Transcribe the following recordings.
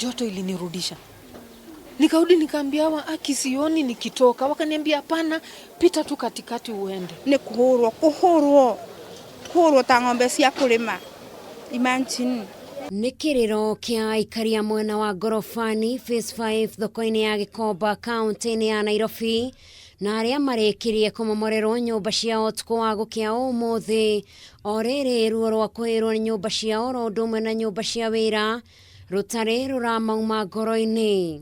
Joto ilinirudisha. Nikarudi nikaambia hawa, "Aki, sioni nikitoka." Wakaniambia, "Hapana, pita tu katikati uende." Nĩ kũhũrwo, kũhũrwo, kũhũrwo ta ng'ombe cia kũrĩma. Imagine. Nĩ kĩrĩro kĩa aikari a mwena wa Ngorobani Phase 5 thoko-inĩ ya Gĩkomba kaunti-inĩ ya Nairobi na arĩa marĩkirie kũmomorerwo nyũmba ciao ũtukũ wa gũkĩa ũmũthĩ. O rĩrĩ ruo rwa kũhĩrwo nĩ nyũmba ciao oro ũndũ ũmwe na nyũmba cia wĩra rũtarĩ rũramauma ngoro-inĩ.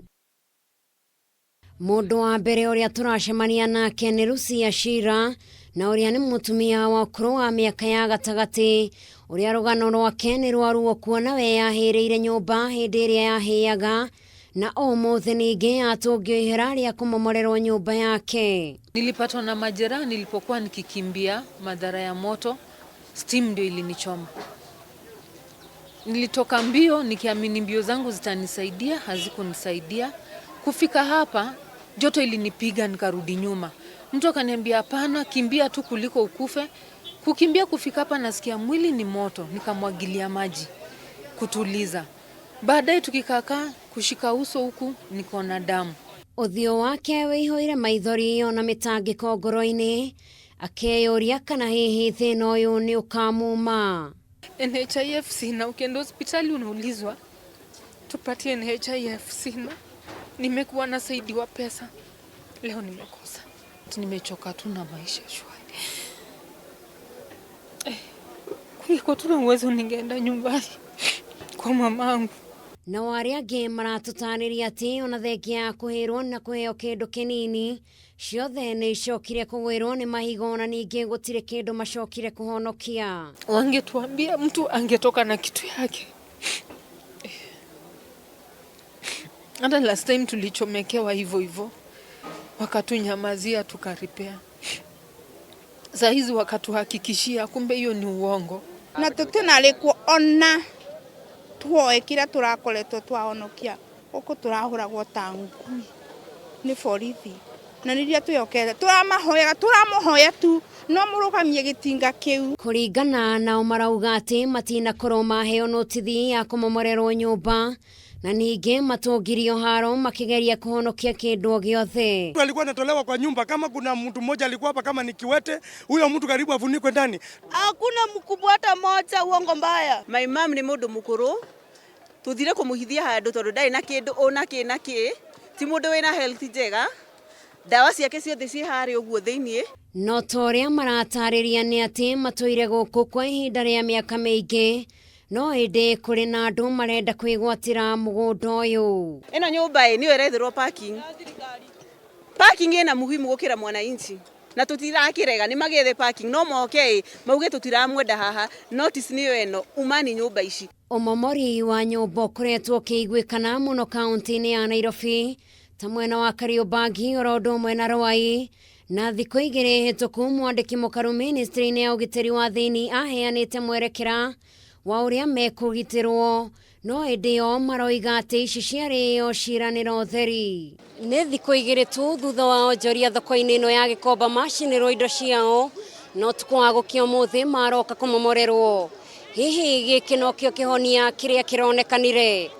Mũndũ wa mbere ũrĩa tũracemania nake nĩ Lucia Shira, na ũrĩa nĩ mũtumia wa ũkũrũ wa mĩaka ya gatagatĩ, ũrĩa rũgano rwake nĩ rwa ruo kuona we yahĩrĩire nyũmba hĩndĩ ĩrĩa yahĩaga, na ũmũthĩ ningĩ atũngio ihera rĩa kũmomorerwo nyũmba yake. Nilipatwa na majeraha nilipokuwa nikikimbia madhara ya moto, steam ndio ilinichoma. Nilitoka mbio nikiamini mbio zangu zitanisaidia, hazikunisaidia. Kufika hapa joto ilinipiga nikarudi nyuma. Mtu akaniambia, "Hapana, kimbia tu kuliko ukufe." Kukimbia kufika hapa nasikia mwili ni moto, nikamwagilia maji kutuliza. Baadaye tukikakaa kushika uso huku niko na damu. Ũthiũ wake wĩihũire maithori ona mĩtangĩko ngoro-inĩ, akeyũria kana hihi thĩna ũyũ nĩ ũkamuma. NHIF sina, ukienda hospitali unaulizwa tupatie NHIF, sina. Nimekuwa nasaidiwa pesa, leo nimekosa. Nimechoka tu na maisha shwari. Kungekuwa tu na uwezo ningeenda nyumbani kwa mamangu. Nao arĩa angĩ maratũtarĩria atĩ ona thengia ya kũhĩrwo na kũheo kĩndũ kĩnini, ciothe nĩ icokire kũgwĩrwo nĩ mahigo na ningĩ gũtirĩ kĩndũ macokire kũhonokia. Wangetuambia mtu angetoka na kitu yake. Hata last time tulichomekewa hivyo hivyo, wakatunyamazia tukaripea. Saa hizi wakatuhakikishia, kumbe hiyo ni uongo. Na tũtinarĩkwo ona tuoe kĩrĩa tũrakoretwo twahonokia. Gũkũ tũrahũragwo ta ngui nĩ borithi, na nĩrĩo twĩhokete, tũramahoyaga, tũramũhoya tu no mũrũgamie gĩtinga kĩu. Kũringana nao marauga atĩ matinakorwo maheo notithi ya kũmomorerwo nyũmba na ningĩ matũngirio haro makĩgeria kũhonokia kĩndũ o gĩothe. Mtu alikuwa anatolewa kwa nyumba, kama kuna mtu mmoja alikuwa hapa kama ni kiwete, huyo mtu karibu afunikwe ndani. Hakuna mkubwa hata moja, uongo mbaya. My mom nĩ mũndũ mũkũrũ, tuthire kũmũhithia handũ tondũ ndarĩ na kĩndũ ona kĩ na kĩ, ti mũndũ wĩna health njega, ndawa ciake ciothe ciĩ harĩa ũguo thĩiniĩ. No ta ũrĩa maratarĩria nĩ atĩ matũire gũkũ kwa ihinda rĩa mĩaka mĩingĩ, no ĩndĩ kũrĩ na andũ marenda kwĩgwatĩra mũgũnda ũyũ. Ĩno nyũmba ĩ nĩyo ĩretherwo parking. Parking ĩna muhimu gũkĩra mwananchi na tũtirakĩrega, nĩ magethe parking no moke ĩ mauge tũtiramwenda haha. Notice nĩyo ĩno, umani nyũmba ici. Ũmomori wa nyũmba ũkoretwo ũkĩiguĩkana mũno kaunti-inĩ ya Nairobi ta mwena wa Kariobangi oro ũndũ ũmwe na Ruai, na thikũ igĩrĩ hĩtũku mwandĩki mũkaru ministry-inĩ ya ũgitĩri wa thĩinĩ aheanĩte mwerekera wa ũrĩa mekũgitĩrwo, no ĩndĩ o maroiga atĩ ici ciarĩ o ciĩranĩro theri. Nĩ thikũ igĩrĩ tu thutha wa onjoria thoko-inĩ ĩno ya Gĩkomba macinĩrwo indo ciao, no ũtukũ wa gũkĩa ũmũthĩ maroka kũmomorerwo. Hihi gĩkĩ nokĩo kĩhonia kĩrĩa kĩronekanire?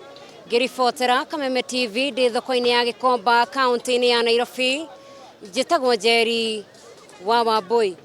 Ngĩribotera Kameme TV ndĩ thoko-inĩ ya Gĩkomba kaunti-inĩ ya Nairobi, njĩtagwo Njeri wa Wambui.